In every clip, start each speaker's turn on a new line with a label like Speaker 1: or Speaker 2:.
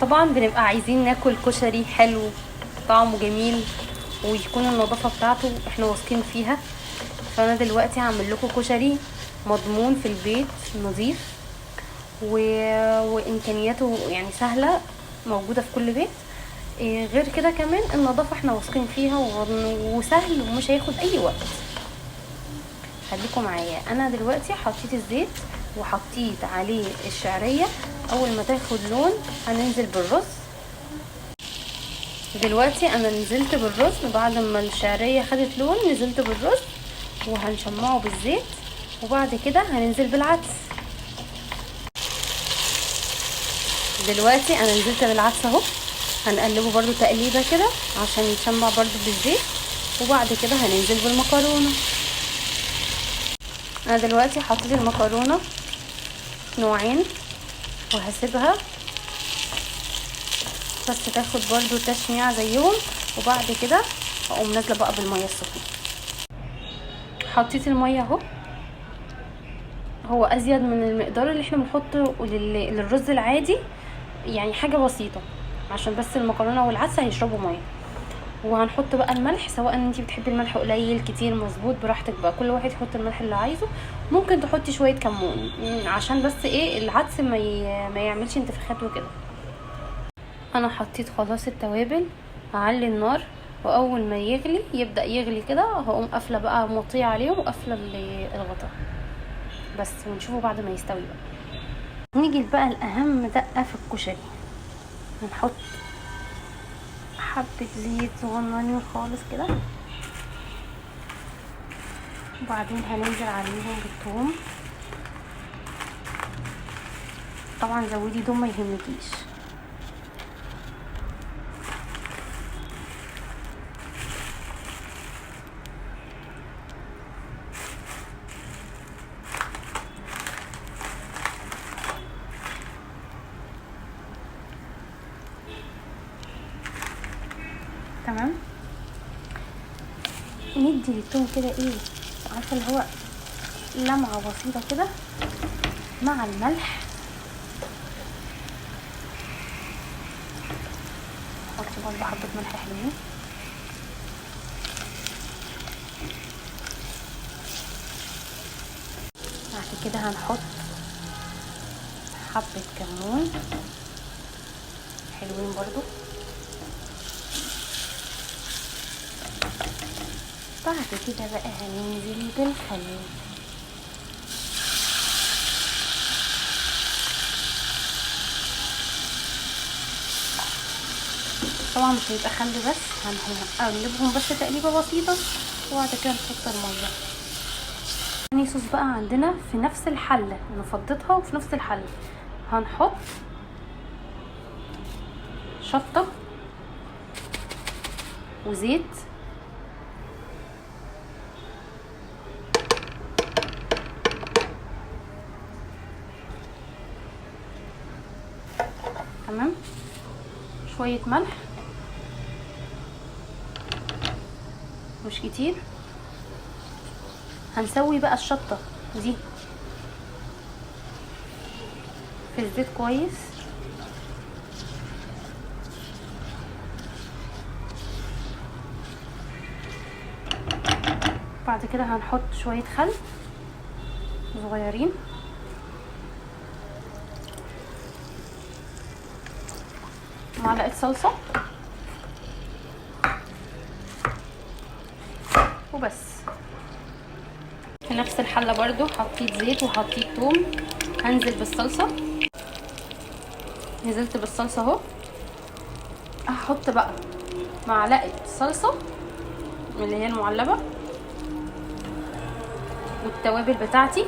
Speaker 1: طبعا بنبقى عايزين ناكل كشري حلو طعمه جميل ويكون النظافة بتاعته احنا واثقين فيها. فانا دلوقتي هعمل لكم كشري مضمون في البيت نظيف وامكانياته يعني سهلة موجودة في كل بيت. غير كده كمان النظافة احنا واثقين فيها وسهل ومش هياخد اي وقت. خليكم معايا. انا دلوقتي حطيت الزيت وحطيت عليه الشعرية، اول ما تاخد لون هننزل بالرز. دلوقتي انا نزلت بالرز بعد ما الشعرية خدت لون، نزلت بالرز وهنشمعه بالزيت، وبعد كده هننزل بالعدس. دلوقتي انا نزلت بالعدس اهو، هنقلبه برضو تقليبه كده عشان يتشمع برضو بالزيت، وبعد كده هننزل بالمكرونه. انا دلوقتي حطيت المكرونه نوعين وهسيبها بس تاخد برضو تشميع زيهم، وبعد كده هقوم نازله بقى بالمية السخنة. حطيت المية اهو، هو ازيد من المقدار اللي احنا بنحطه للرز العادي، يعني حاجة بسيطة عشان بس المكرونه والعدس هيشربوا مية. وهنحط بقى الملح، سواء انتي بتحبي الملح قليل كتير مظبوط براحتك بقى، كل واحد يحط الملح اللي عايزه. ممكن تحطي شوية كمون عشان بس ايه العدس ما يعملش انتفاخات وكده. انا حطيت خلاص التوابل، هعلي النار، واول ما يغلي يبدا يغلي كده هقوم قافله بقى موطيه عليهم وقافله الغطا بس، ونشوفه بعد ما يستوي بقى. نيجي بقى الاهم دقه في الكشري، هنحط حبة زيت صغننين خالص كده، وبعدين هننزل عليهم بالثوم. طبعا زودي توم ما يهمكيش. تمام، ندي للتوم كده ايه، عارفه اللي هو لمعة بسيطة كده مع الملح. نحط برضه حبه ملح حلوين. بعد كده هنحط حبه كمون حلوين برضو. بعد كده بقى هننزل بالخل. طبعا مش هيبقى خل بس، هنقلبهم بس تقليبه بسيطة، وبعد كده نحط المية. تاني صوص بقى عندنا في نفس الحلة، انا فضيتها وفي نفس الحلة هنحط شطه وزيت، تمام، شوية ملح مش كتير. هنسوي بقى الشطة دي في الزيت كويس. بعد كده هنحط شوية خل صغيرين، معلقة صلصة وبس. في نفس الحلة برضو حطيت زيت وحطيت توم، هنزل بالصلصة. نزلت بالصلصة اهو. هحط بقى معلقة صلصة اللي هي المعلبة والتوابل بتاعتي،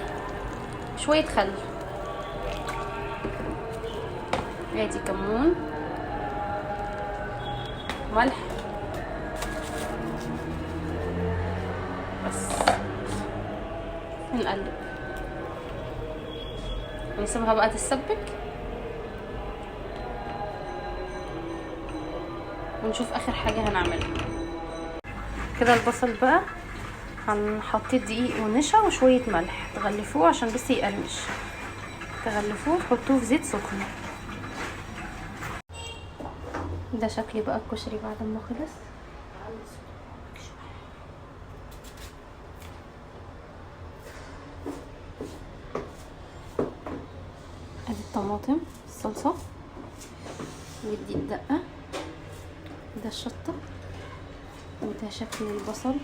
Speaker 1: شوية خل، ادي كمون، ملح، بس. نقلب ونسيبها بقى تتسبك، ونشوف اخر حاجة هنعملها. كده البصل بقى هنحط دقيق ونشا وشوية ملح، تغلفوه عشان بس يقرمش، تغلفوه وتحطوه في زيت سخن. ده شكلي بقى الكشري بعد ما خلص. ادي الطماطم الصلصة، ودي الدقة، ده الشطة، وده شكل البصل.